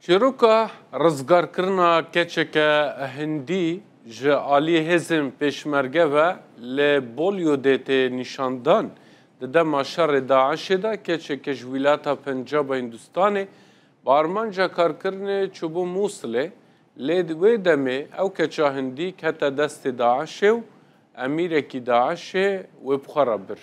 Çîroka rizgarkirina keçeke Hindî ji aliyê hêzên Pêşmerge ve li Bollywoodê tê nîşandan. Di dema şerê DAIŞ'ê de keçeke ji wîlata Pencaba Hindistanê bi armanca karkirinê çûbû Mûsilê, lê wê demê ew keça Hindî kete destê DAIŞ'ê û emîrekî DAIŞ'ê wê bi xwe re bir.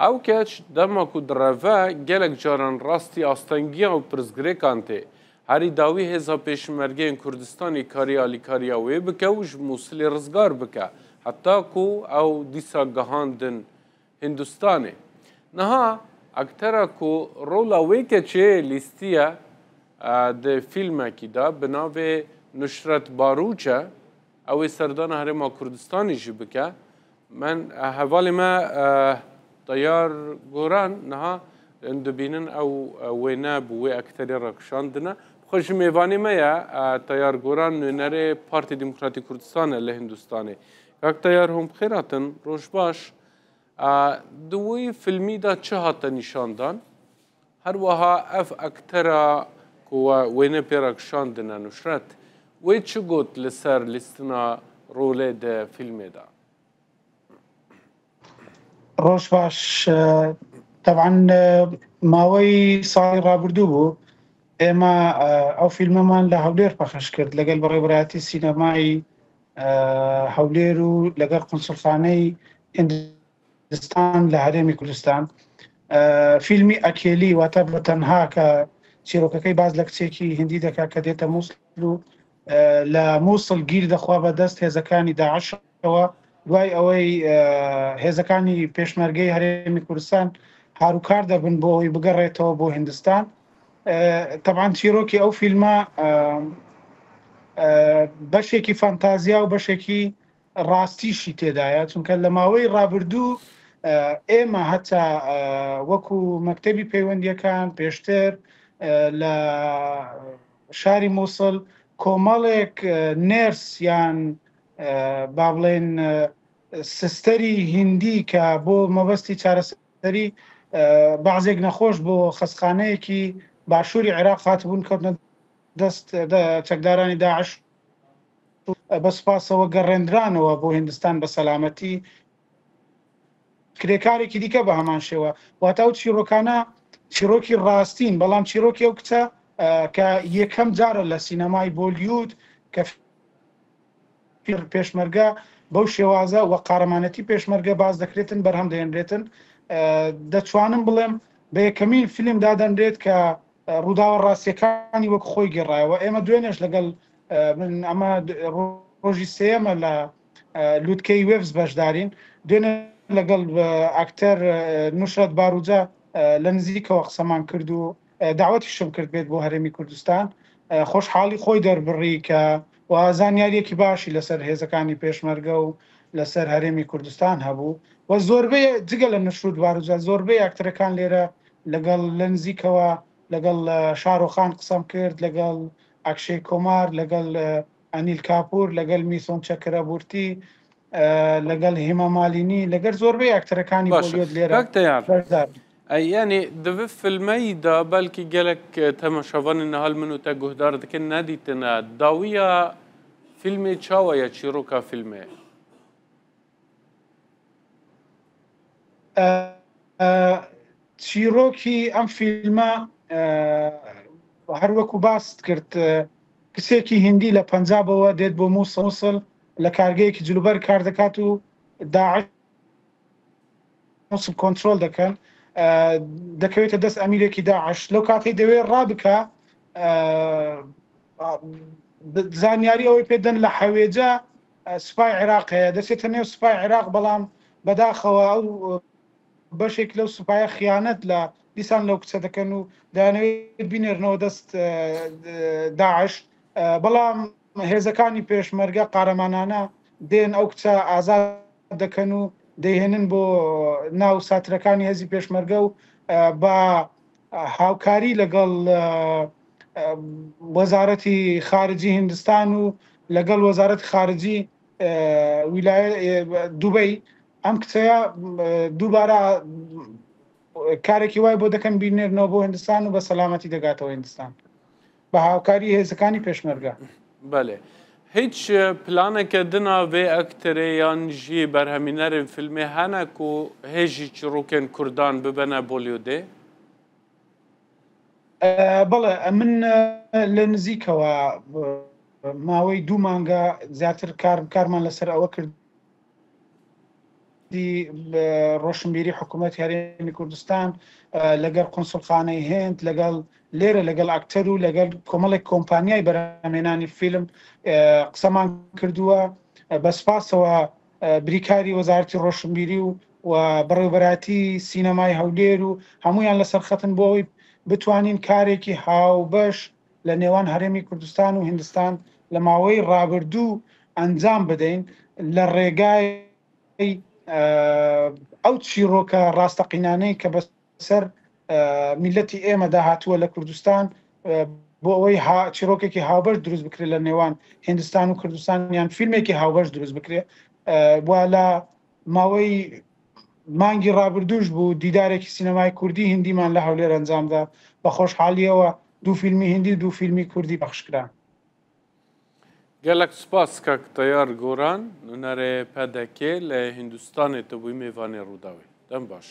Ew keç dema ku direve gelek caran rastî astengiyan û pirsgirêkan tê. Herî dawî hêza Pêşmergeyên Kurdistanê karî alîkariya wê bike û ji Mûsilê rizgar bike heta ku ew dîsa gihandin Hindistanê. Niha aktera ku rola wê keçê lîstiye di fîlmekî de bi navê Nusret Barûç e, ew ê serdana Herêma Kurdistanê jî bike. Men hevalê me Teyar Goran niha em dibînin ew wêne bi wê akterê re kişandine. Xwe ji mêvanê me ye Teyar Goran nûnerê Partî Demokratî Kurdistan e li Hindistanê. Kak Teyar hûn bi xêr hatin, roj baş. Di wê filmî de çi hate nîşandan? Her wiha ev aktera ku we wêne pê re kişandine Nusret, wê çi got li ser lîstina rolê di fîlmê de? Roj baş. Teban maweyî salî rabûrdû bû. Êma ew fîlmeman li Hewlêr pexş kir legel birêberayetî sînemayî Hewlêr û legel konsulxaneyî Hindistan li Herêmî Kurdistan. فیلمی ئەکێلی واتە بە تەنها کە چیرۆکەکەی باز لە کچێکی هندی دەکا کە دێتە مووسڵ و لە مووسڵ گیر دەخوا بە دەست هێزەکانی داعشەوە دوای ئەوەی هێزەکانی پێشمەرگەی هەرێمی کوردستان هاروکار دەبن بۆ ئەوەی بگەڕێتەوە بۆ هندستان تەبعەن چیرۆکی ئەو فیلمە بەشێکی فانتازیا و بەشێکی ڕاستیشی تێدایە چونکە لە ماوەی ڕابردوو ئێمە هەتا وەکو مەکتەبی پەیوەندیەکان پێشتر لە شاری مووسڵ کۆمەڵێک نێرس یان با بڵێن سستەری هندی کە بۆ مەبەستی چارەسەری بەعزێک نەخۆش بۆ خەستخانەیەکی باشووری عێراق هاتبوون کەوتنە دەست چەکدارانی داعش بە سوپاسەوە گەڕێنرانەوە بۆ هیندستان بە سەلامەتی. کرێکارێکی دیکە بە هەمان شێوە. واتە ئەو چیڕۆکانە چیڕۆکی ڕاستین، بەڵام چیڕۆکی ئەو کچە کە یەکەم جارە لە سینەمای بۆلیود کە پێشمەرگە بەو شێوازە و قارەمانەتی پێشمەرگە باس دەکرێتن بەرهەم دەهێنرێتن دەتوانم بڵێم بە یەکەمین فیلم دادەنرێت کە ڕووداوە ڕاستیەکانی وەک خۆی گێڕایەوە ئێمە دوێنێش لەگەڵ من ئەمە ڕۆژی سێیەمە لە لوتکەی وێفز بەشدارین دوێنێ لەگەڵ ئەکتەر نوشرەت باروجا لە نزیکەوە قسەمان کرد و داوەتیشم کرد بێت بۆ هەرێمی کوردستان خۆشحاڵی خۆی دەربڕی کە و زانیاریەکی باشی لەسەر هێزەکانی پێشمەرگە و لەسەر هەرێمی کوردستان هەبوو و زۆربەی جگە لە نوشرەت باروجا زۆربەی ئەکتەرەکان لێرە لەگەڵ لە نزیکەوە لەگەڵ شارۆخان قسەم کرد لەگەڵ ئەکشەی کۆمار، لەگەڵ ئەنیل کاپور، لەگەل میسۆن چەکرەبورتی، لەگەڵ هیما مالینی، لەگەر زۆربەی ئەکتەرەکانی باشە بۆلیۆد لێرە کاک تەیار بەشدار بوون. ئەی یانی دڤ فیلمەی دا بەلکی گەلەک تەماشاڤانên نهال من و te guhdar dikin nedîtine dawiya fîlmê çawa ye çîroka fîlmê? چیرۆکی ئەم فیلمە هەروەکو باست کرد کچێکی هندی لە پەنجابەوە دێت بۆ مووسڵ لە کارگەیەکی جلوبەر کار دەکات و داعش مووسڵ کۆنترۆل دەکەن دەکەوێتە دەست ئەمیرێکی داعش لەو کاتەی دەوێت ڕابکە زانیاری ئەوەی پێدەن لە حەوێجە سوپای عێراق هەیە دەچێتە نێو سوپای عێراق بەڵام بەداخەوە ئەو بەشێک لەو سوپایە خیانەت لە دیسان لەو کچە دەکەن و دەیانەوێت بینێرنەوە دەست داعش بەڵام هێزەکانی پێشمەرگە قارەمانانە دێن ئەو کچە ئازاد دەکەن و دەیهێنن بۆ ناو ساترەکانی هێزی پێشمەرگە و بە هاوکاری لەگەڵ وەزارەتی خارجی هندستان و لەگەڵ وەزارەتی خارجی ویلایە دوبەی ئەم کچەیە دووبارە کارێکی وای بۆ دەکەن بینێرنەوە بۆ هندستان و بە سەلامەتی دەگاتەوە هندستان. بە هاوکاری هێزەکانی پێشمەرگە. بەلێ. هیچ پلانەکە دنا ڤێ ئەکتەرێ یان ژی بەرهەمینەرێن فیلمێ هەنە کو هێژی چیڕۆکێن کوردان ببەنە بۆلیودێ؟ بەڵێ من لە نزیکەوە ماوەی دوو مانگە زیاتر کار کارمان لەسەر ئەوە کرد ڕۆشنبیری حکوومەت هەرێمی کوردستان لەگەڵ قونسڵخانەی هێند لەگەڵ لێرە لەگەڵ ئەکتەر و لەگەڵ کۆمەڵێک کۆمپانیای بەرهەمێنانی فیلم قسەمان کردووە بە سپاسەوە بریکاری وەزارەتی ڕۆشنبیری و و بەڕێوبەراتی سینەمای هەولێر و هەمویان لەسەر خەتن بۆ ئەوەی بتوانین کارێکی هاوبەش لە نێوان هەرێمی کوردستان و هندستان لە ماوەی ڕابردوو ئەنجام بدەین لە ڕێگای ئەو چیڕۆکە ڕاستەقینانەی کە بەسەر میلەتی ئێمەدا هاتووە لە کوردستان بۆ ئەوەی چیرۆکێکی هاوبەش دروست بکرێت لە نێوان هندستان و کوردستان یان فیلمێکی هاوبەش دروست بکرێت و لە ماوەی مانگی ڕابردووش بوو دیدارێکی سینەمای کوردی هندیمان لە هەولێر ئەنجامدا بە خۆشحاڵیەوە دوو فیلمی هندی و دوو فیلمی کوردی پەخشکران. گەلەک سوپاس کاک تەیار گۆران نوێنەرێ پەدەکێ لە هیندوستانێ تە بووی مێڤانێ ڕووداوێ. دەم باش.